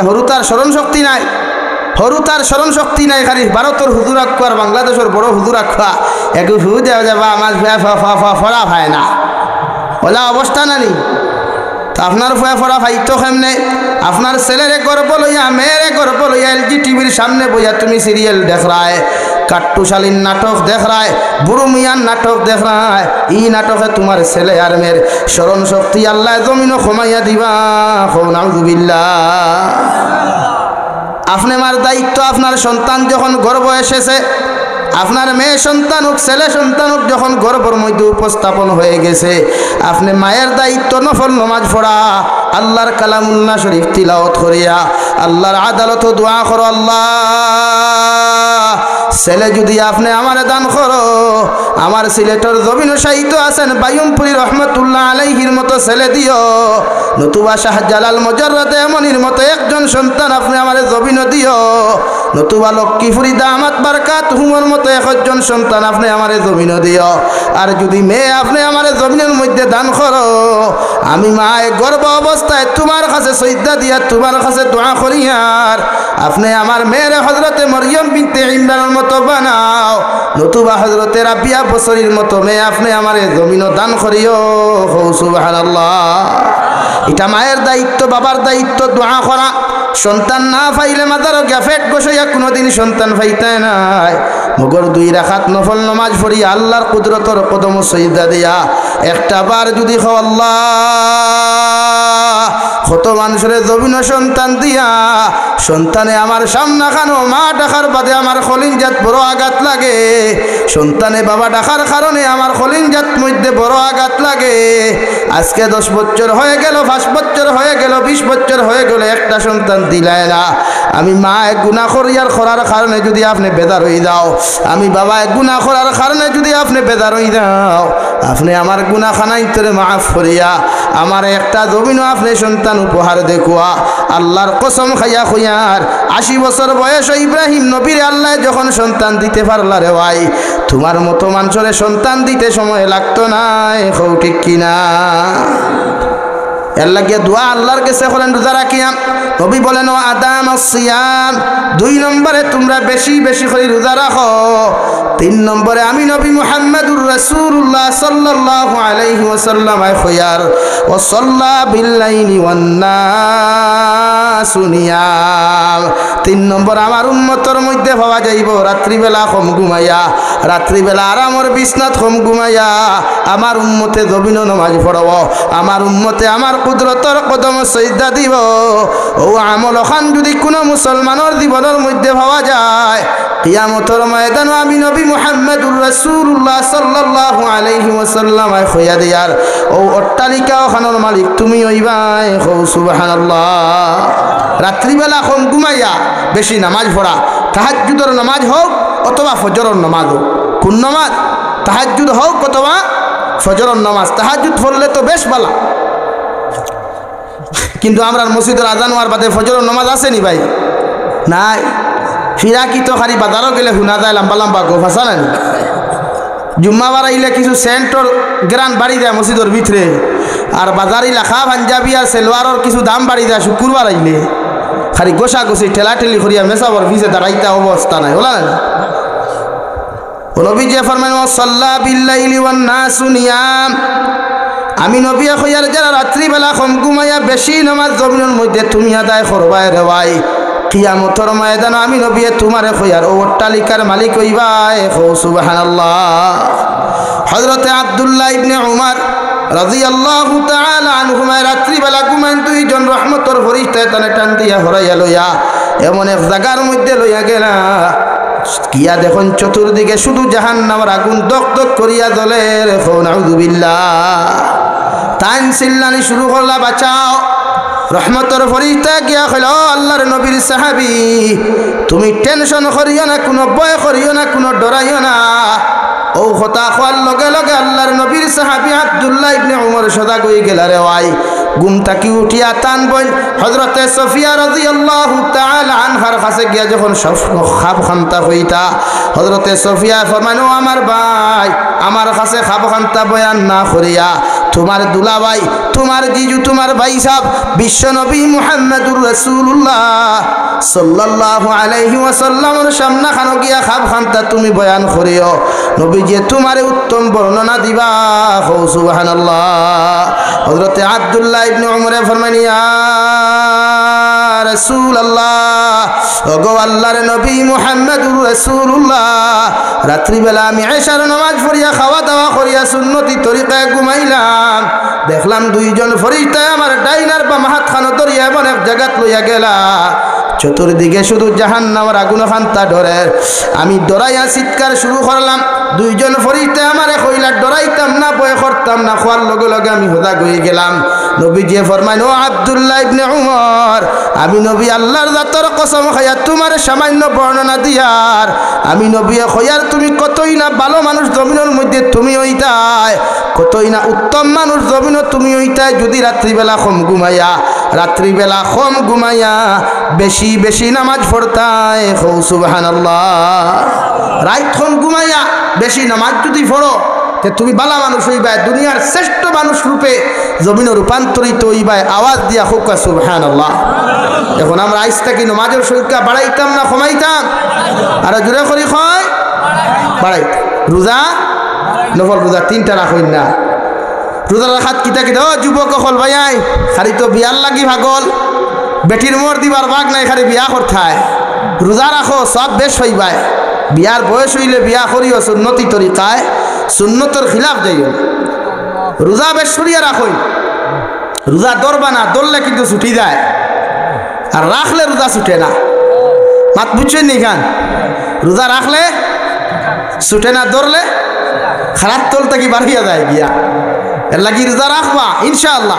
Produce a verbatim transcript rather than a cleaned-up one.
হুরুতার স্মরণ শক্তি নাই, হুরুতার স্মরণ শক্তি নাই। খালি ভারতর হুজুর আক্কু আর বাংলাদেশর বড় হুজুর আক্কু, একগু ফু দেওয়া যাবা, আমার ফুয়া ফ-, ফ-, ফ-, ফড়া পায় না। অলা অবস্থা না নি? তে আপনার ফুয়া ফড়া পাইতো কেমনে? আপনার ছেলেরে গর্ভ লইয়া, মেয়েরে গর্ভ লইয়া এলজি টিভির সামনে বইয়া তুমি সিরিয়াল দেখরায়, কাট্টুশালীর নাটক দেখরায়, বুড়ু মিয়ার নাটক দেখরায়। ই নাটকে তুমার ছেলে আর মেয়ের স্মরণ শক্তি আল্লায় জমিনো কমাইয়া দিবা। কও নাউজুবিল্লাহ। আপনে আমার দায়িত্ব, আপনার সন্তান যখন গর্ভো এসেছে, আপনার মেয়ে সন্তান অউক, ছেলে সন্তান অউক, যখন গর্ভর মধ্যে উপস্থাপন হয়ে গেছে, আপনে মায়ের দায়িত্ব নফল নমাজ পড়া, আল্লার কালামুল্লাহ শরীফ তিলাওয়াত করিয়া, আল্লার আদালতো দোয়া করো, আল্লাহ, ছেলে যুদি আপনে আমারে দান করো, আমার সিলেটর জমিনো শায়িত আছেন বায়ুমপুরি রহমতুল্লাহ আলাইহির মতো ছেলে দিও, নতুবা শাহজালাল মুজাররদে ইয়ামনির মতো একজন সন্তান আপনে আমারে জমিনো দিও, নতুবা লক্ষ্মীপুরি দামাত বারকাতুহুমর মতো একজন সন্তান আপনে আমারে জমিনো দিও। আর যুদি মেয়ে আপনে আমারে জমিনর মধ্যে দান করো, আমি মায়ে গর্ভ অবস্থায় তুমার কাছে সইজদা দিয়া তুমার কাছে দোয়া করিয়ার, আপনে আমার মেয়েরে হজরতে মরিয়ম বিনতে ইমরানর মতো বানাও, নতুবা হজরতে রাবিয়া বসরির মতো মেয়ে আপনে আমারে জমিনো দান করিও। কও সুবহানাল্লাহ। ইটা মায়ের দায়িত্ব, বাবার দায়িত্ব দোয়া করা। সন্তান না পাইলে মাজারো গিয়া পেট গসাইয়া কুনুদিন সন্তান পাইতায় নায়। মগর দুই রাকাত নফল নমাজ পড়িয়া আল্লার কুদরতর কদমো সইজদা দিয়া একটা বার যুদি কও, আল্লাহ, কত মানষরে জমিনো সন্তান দিয়া, সন্তানে আমার সামনাখানো মা ডাকার বাদে আমার কলিজাত বড় আঘাত লাগে, সন্তানে বাবা ডাকার কারণে আমার কলিজাত মধ্যে বড় আঘাত লাগে। আজকে দশ বছর হয়ে গেল, পাঁচ বছর হয়ে গেল, বিশ বছর হয়ে গেল, একটা সন্তান দিলায় না। আমি মায়ে গুনা করিয়ার করার কারণে যুদি আপনে বেজার অই যাও, আমি বাবায় গুনা করার কারণে যুদি আপনে বেজার অই যাও, আপনে আমার গুনা খানাইন্তরে মাফ করিয়া আমারে একটা জমিনো আপনে সন্তান উপহার দেউক্কা। আল্লার কসম খাইয়া কইয়ার, আশি বছর বয়সো ইব্রাহিম নবীরে আল্লায় যখন সন্তান দিতে পারলা রে ভাই, তুমার মতো মানষরে সন্তান দিতে সময় লাগতো নায়। কও ঠিক কি না? এরলাগি দোয়া আল্লার গেছে করেন রোজা রাখিয়া। নবী বলেন, "ওয়া আদামাস সিয়াম", দুই নম্বরে তুমরা বেশি বেশি করি রোজা রাখো। তিন নম্বরে আমি নবী মুহাম্মাদুর রাসূলুল্লাহ সাল্লাল্লাহু আলাইহি ওয়াসাল্লাম আয় কইয়ার, "ওয়া সাল্লা বিল লাইলি ওয়ান নাসু নিয়াম।" তিন নম্বর আমার উম্মতর মধ্যে পাওয়া যাইবো রাত্রিবেলা কম ঘুমাইয়া, রাত্রিবেলা আরামর বিছনাত কম ঘুমাইয়া আমার উম্মতে জমিনো নমাজ পড়বো, আমার উম্মতে আমার কুদরতর কদমো সইজদা দিবো। অউ আমল অখান যুদি কুনু মুসলমানর জীবনর মধ্যে পাওয়া যায়, কিয়ামতর ময়দানো আমি নবী মুহাম্মাদুর রাসূলুল্লাহ সাল্লাল্লাহু আলাইহি ওয়াসাল্লাম আয় কইয়া দিয়ার, অউ অট্টালিকা অখানর মালিক তুমি অইবায়। কও সুবহানাল্লাহ। রাত্রিবেলা কম ঘুমাইয়া বেশি নমাজ পড়া, তাহাজ্জুদর নমাজ হউক অথবা ফজরর নমাজ হউক। কুন নমাজ? তাহাজ্জুদ হউক অথবা ফজরর নমাজ। তাহাজ্জুদ পড়লে তো বেশ ভালা, কিন্তু আমরার মসজিদর আজান অওয়ার বাদে ফজরর নমাজ আছে নি ভাই? নাই। ফিরাকি তো খালি বাজারো গেলে হুনা যায় লম্বা লম্বা গফ, আছে না নি? জুম্মা বারাইলে কিছু সেন্টর গ্রান বাড়ি যায় মসজিদর ভিতরে, আর বাজারি লাখা পাঞ্জাবি আর সেলওয়ারর কিছু দাম বাড়ি যায় শুক্রবার আইলে। খালি গোসাগুসি ঠেলাঠেলি করিয়া মেসাবর পিছে দাঁড়াইতা অবস্থা নাই, অলা না? ও নবীজি ফরমাইন, "ওয়া সাল্লা বিল লাইলি ওয়ান নাসু নিয়াম।" আমি নবীয়ে কইয়ার, যারা রাত্রিবেলা কম ঘুমাইয়া বেশি নমাজ জমিনর মধ্যে তুমি আদায় করবায় রে ভাই, কিয়ামতর ময়দানো আমি নবীয়ে তুমারে কইয়ার অউ অট্টালিকার মালিক অইবায়। কও সুবহানাল্লাহ। হযরতে আব্দুল্লাহ ইবনে উমর রাদিয়াল্লাহু তাআলা আনহুমায় রাত্রিবেলা ঘুমাইন, দুইজন রহমতর ফিরিস্তায় তানে টান দিয়া হরাইয়া লইয়া এমন এক জাগার মধ্যে লইয়া গেলা। গিয়া দেখইন চতুর্দিকে শুধু জাহান্নামর আগুন দক দক করিয়া জ্বলের। কও নাউজুবিল্লাহ। তাইন চিল্লানি শুরু করলা, "বাঁচাও।" রহমতর ফিরিস্তা গিয়া কইলা, "ও আল্লার নবীর সাহাবী, তুমি টেনশন করিও না, কুনু ভয় করিও না, কুনু ডরাইও না।" অউ কথা কওয়ার লগে লগে আল্লার নবীর সাহাবী আব্দুল্লাহ ইবনে উমর সজাগ অই গেলা রে ভাই। ঘুম থাকি উঠিয়া তান বইন হযরতে সফিয়া রাদিয়াল্লাহু তাআলা তার কাছে গিয়া যখন সব খাব খান্তা কইতা, হযরতে সফিয়া ফরমাইন, "ও আমার ভাই, আমার কাছে খাব খান্তা বয়ান না করিয়া তুমার দুলাভাই, তুমার জিজু, তুমার ভাইসাব, বিশ্বনবী মুহাম্মাদুর রাসূলুল্লাহ সাল্লাল্লাহু আলাইহি ওয়াসাল্লামর সামনাখানো গিয়া খাব খান্তা তুমি বয়ান করিও।" নবীজিয়ে তুমারে উত্তম বর্ণনা দিবা। কও সুবহানাল্লাহ। হযরতে আব্দুল্লাহ ইবনে উমরে ফরমাইন, ইয়া রাসূলুল্লাহ, ওগো আল্লাহর নবী মুহাম্মাদুর রাসূলুল্লাহ, রাত্রিবেলা আমি এশার নামাজ পড়িয়া খাওয়া দাওয়া করিয়া সুন্নতি তরিকায় ঘুমাইলাম। দেখলাম দুইজন ফিরিস্তায় আমার ডাইন আর বাম হাতখানো ধরিয়া এমন এক জাগাত লইয়া গেলা, চতুর্দিকে শুধু জাহান্নামর আগুন খান্তা ডরের। আমি ডরাইয়া চিৎকার শুরু করলাম। দুইজন ফিরিস্তায় আমারে কইলা, "ডরাইতাম না, ভয় করতাম না।" কওয়ার লগে লগে আমি হুদা গই গেলাম। নবীজিয়ে ফরমাইন, "ও আব্দুল্লাহ ইবনে উমর, আমি নবী আল্লাহর জাতর কসম খাইয়া তুমারে সামান্য বর্ণনা দিয়ার, আমি নবীয়ে কইয়ার তুমি কতই না ভালো মানুষ জমিনর মধ্যে তুমি অইতায়, কতই না উত্তম মানুষ জমিনো তুমি অইতায় যুদি রাত্রিবেলা কম ঘুমাইয়া, রাত্রিবেলা কম ঘুমাইয়া বেশি বেশি নামাজ পড়তায়।" কও সুবহানাল্লাহ। রাইত কম ঘুমাইয়া বেশি নামাজ যুদি পড়ো, তে তুমি ভালা মানুষ অইবায়, দুনিয়ার শ্রেষ্ঠ মানুষ রূপে জমিনো রূপান্তরিত অইবায়। আওয়াজ দিয়া কউক্কা সুবহানাল্লাহ। এখন আমরা আইজ থাকি নামাজর সংখ্যা বাড়াইতাম না কমাইতাম? আরো জোরে করি কই, বাড়াইতাম। রোজা, নফল রোজা তিনটা রাখইন না। রোজা রাখাত কিতা কিতা? ও যুবক অকল ভাইয়াইন, খালি তো বিয়ার লাগি পাগল, বেটির মোহর দিবার ভাগ নাই, খালি বিয়া করতায়। রোজা রাখো, সওয়াব বেশ পাইবায়। বিয়ার বয়স অইলে বিয়া করিও সুন্নতি তরিকায়, সুন্নতর খিলাফ যাইও না। রোজা বেশ করিয়া রাখইন। রোজা ধরবা না, ধরলে কিন্তু ছুটি যায়, আর রাখলে রোজা ছুটে না। মাত বুঝছইন নি খান? রোজা রাখলে ছুটে না, ধরলে খারাপ তল থাকি বার অইয়া যায় গিয়া। এর লাগি রোজা রাখবা ইনশাআল্লাহ।